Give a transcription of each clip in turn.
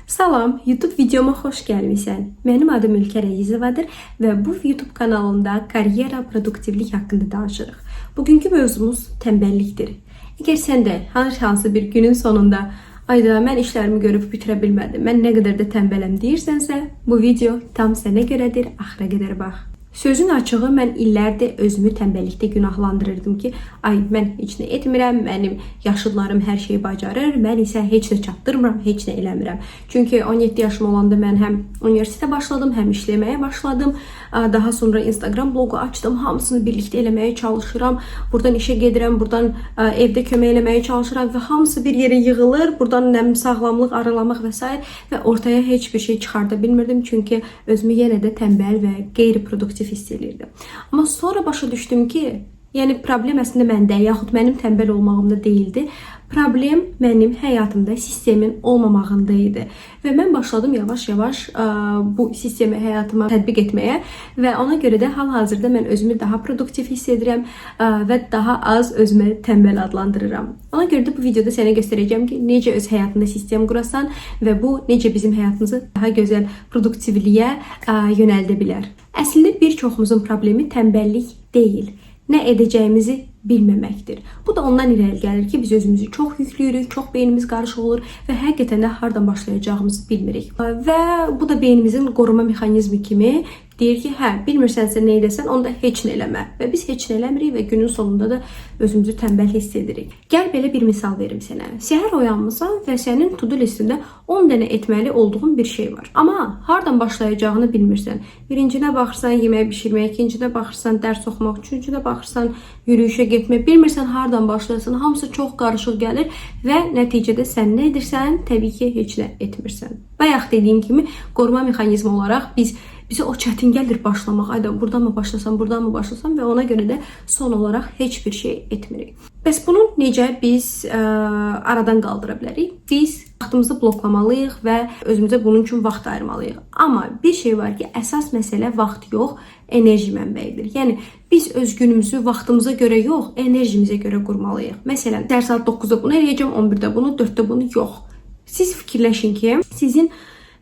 Salam, YouTube videoma xoş gəlmisən. Mənim adım Ülker Əzizovadır və bu YouTube kanalında karyera, produktivlik haqqında danışırıq. Bugünkü mövzumuz tənbəllikdir. Əgər sən də hər hansı bir günün sonunda "Ayda, mən işlərimi görüb bitirə bilmədim, mən nə qədər də tənbələm" deyirsənsə, bu video tam sənə görədir. Axıra qədər bax. Sözün açığı, mən illərdir özümü tənbəllikdə günahlandırırdım ki, ay, mən heç nə etmirəm, mənim yaşıdlarım hər şeyi bacarır, mən isə heç nə çatdırmıram, heç nə eləmirəm. Çünki 17 yaşım olanda mən həm universitetə başladım, həm işləməyə başladım. Daha sonra Instagram bloqu açdım, hamısını birlikdə eləməyə çalışıram. Burdan işə gedirəm, burdan evdə kömək eləməyə çalışıram və hamısı bir yerə yığılır. Burdan nə sağlamlıq, arılamaq və sair və ortaya heç bir şey çıxarda bilmirdim, çünki özümü yenə də tənbəl və qeyri-produktiv hiss eləyirdim. Amma sonra başa düşdüm ki, yəni problem əslində məndə, yaxud mənim tənbəl olmağımda deyildi. Problem mənim həyatımda sistemin olmamağında idi. Və mən başladım yavaş-yavaş bu sistemi həyatıma tətbiq etməyə və ona görə də hal-hazırda mən özümü daha produktiv hiss edirəm və daha az özümü tənbəl adlandırıram. Ona görə də bu videoda sənə göstərəcəm ki, necə öz həyatında sistem qurasan və bu necə bizim həyatımızı daha gözəl produktivliyə yönəldə bilər. Əslində bir çoxumuzun problemi tənbəllik deyil, nə edəcəyimizi bilməməkdir. Bu da ondan irəli gəlir ki, biz özümüzü çox yükləyirik, çox beynimiz qarışıq olur və həqiqətən də hardan başlayacağımızı bilmirik. Və bu da beynimizin qoruma mexanizmi kimi deyir ki, hə, bilmirsənsə nə edəsən, onda heç nə eləmə. Və biz heç nə eləmirik və günün sonunda da özümüzü tənbəl hiss edirik. Gəl belə bir misal verim sənə. Səhər oyanmısan və sənin to-do listində 10 dənə etməli olduğun bir şey var. Amma hardan başlayacağını bilmirsən. Birincinə baxırsan yemək bişirmək, ikincidə baxırsan dərs oxumaq, üçüncüdə baxırsan yürüyüşə getmək. Bilmirsən hardan başlayasan. Hamısı çox qarışıq gəlir və nəticədə sən nə edirsən? Təbii ki, heç nə etmirsən. Bayaq dediyim kimi, qoruma mexanizmi olaraq bizə o çətin gəlir başlamaq. Ayda, burdan mı başlasam, burdan mı başlasam və ona görə də son olaraq heç bir şey etmirik. Bəs bunu necə biz aradan qaldıra bilərik? Biz vaxtımızı bloklamalıyıq və özümüzə bunun üçün vaxt ayırmalıyıq. Amma bir şey var ki, əsas məsələ vaxt yox, enerji mənbəyidir. Yəni biz öz günümüzü vaxtımıza görə yox, enerjimizə görə qurmalıyıq. Məsələn, səhər saat 9-da bunu eləyəcəm, 11-də bunu, 4-də bunu, yox. Siz fikirləşin ki, sizin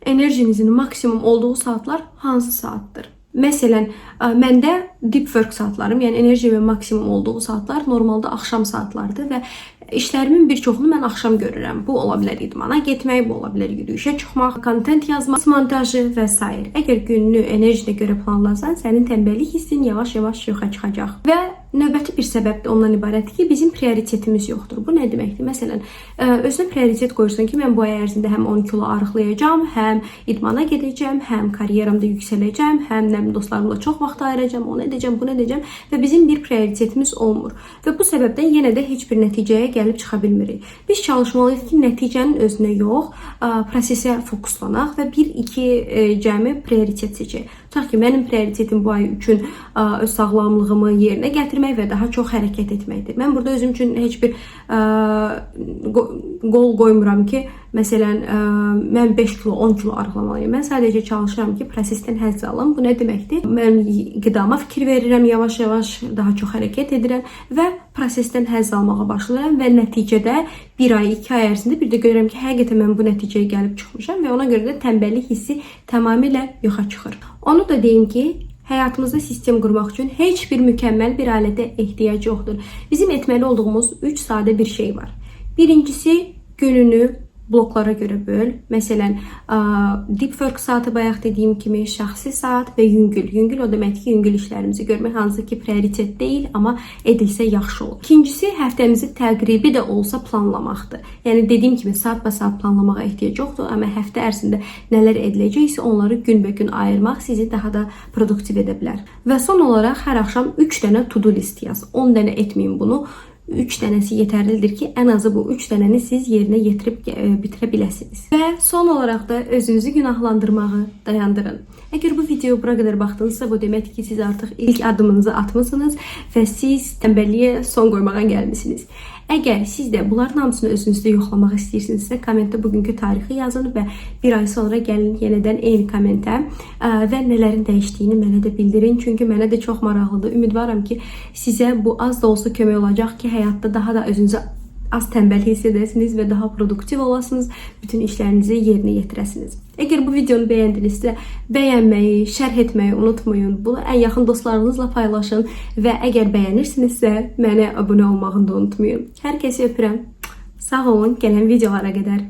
enerjinizin maksimum olduğu saatlar hansı saatdır? Məsələn, məndə deep work saatlarım, yəni enerjimin maksimum olduğu saatlar normalda axşam saatlarıdır və işlərimin bir çoxunu mən axşam görürəm. Bu ola bilər idmana getmək, bu ola bilər yürüyüşə çıxmaq, kontent yazmaq, montajı və sair. Əgər gününü enerjinə görə planlasan, sənin tənbəllik hissin yavaş-yavaş yoxa çıxacaq. Və növbəti bir səbəb də ondan ibarətdir ki, bizim prioritetimiz yoxdur. Bu nə deməkdir? Məsələn, özünə prioritet qoyursan ki, mən bu ay ərzində həm 10 kilo arıqlayacağam, həm idmana gedəcəm, həm karyeramda yüksələcəm, həm nə bilim dostlarımla çox vaxt ayıracağam, onu edəcəm, bunu edəcəm və bizim bir prioritetimiz olmur. Və bu səbəbdən yenə də heç bir nəticəyə gəlib çıxa bilmirik. Biz çalışmalıyıq ki, nəticənin özünə yox, prosesə fokuslanaq və bir-iki cəmi prioritet seçək. Tutaq ki, mənim prioritetim bu ay üçün öz sağlamlığımı yerinə gətirmək və daha çox hərəkət etməkdir. Mən burada özüm üçün heç bir goal qoymuram ki, məsələn, mən 5 kilo, 10 kilo arıqlamalıyam. Mən sadəcə çalışıram ki, prosesdən həzz alım. Bu nə deməkdir? Mən qidama fikir verirəm, yavaş-yavaş daha çox hərəkət edirəm və prosesdən həzz almağa başlayıram və nəticədə bir ay, 2 ay ərzində bir də görürəm ki, həqiqətən mən bu nəticəyə gəlib çıxmışam və ona görə də tənbəllik hissi tamamilə yoxa çıxır. Onu da deyim ki, həyatımızda sistem qurmaq üçün heç bir mükəmməl bir alətə ehtiyac yoxdur. Bizim etməli olduğumuz 3 sadə bir şey var. Birincisi, gününü bloklara görə böl. Məsələn, deep work saatı, bayaq dediyim kimi, şəxsi saat və yüngül. Yüngül o deməkdir ki, yüngül işlərimizi görmək, hansı ki prioritet deyil, amma edilsə yaxşı olur. İkincisi, həftəmizi təqribi də olsa planlamaqdır. Yəni dediyim kimi, saat-ba-saat planlamağa ehtiyac yoxdur, amma həftə ərzində nələr ediləcəksə, onları günbəgün ayırmaq sizi daha da produktiv edə bilər. Və son olaraq hər axşam 3 dənə to-do list yaz. 10 dənə etməyin bunu. 3 dənəsi yetərlidir ki, ən azı bu 3 dənəni siz yerinə yetirib bitirə biləsiniz. Və son olaraq da özünüzü günahlandırmağı dayandırın. Əgər bu videoya bura qədər baxdınızsa, bu deməkdir ki, siz artıq ilk addımınızı atmısınız və siz tənbəlliyə son qoymağa gəlmisiniz. Əgər siz də bunların hamısını özünüzdə yoxlamaq istəyirsinizsə, kommentdə bugünkü tarixi yazın və bir ay sonra gəlin yenidən eyni kommentə və nələrin dəyişdiyini mənə də bildirin. Çünki mənə də çox maraqlıdır. Ümidvaram ki, sizə bu az da olsa kömək olacaq ki, həyatda daha da özünüzə az tənbəl hiss edəsiniz və daha produktiv olasınız, bütün işlərinizi yerinə yetirəsiniz. Əgər bu videonu bəyəndinizsə, bəyənməyi, şərh etməyi unutmayın. Bunu ən yaxın dostlarınızla paylaşın və əgər bəyənirsinizsə, mənə abunə olmağı da unutmayın. Hər kəsi öpürəm. Sağ olun, gələn videolara qədər.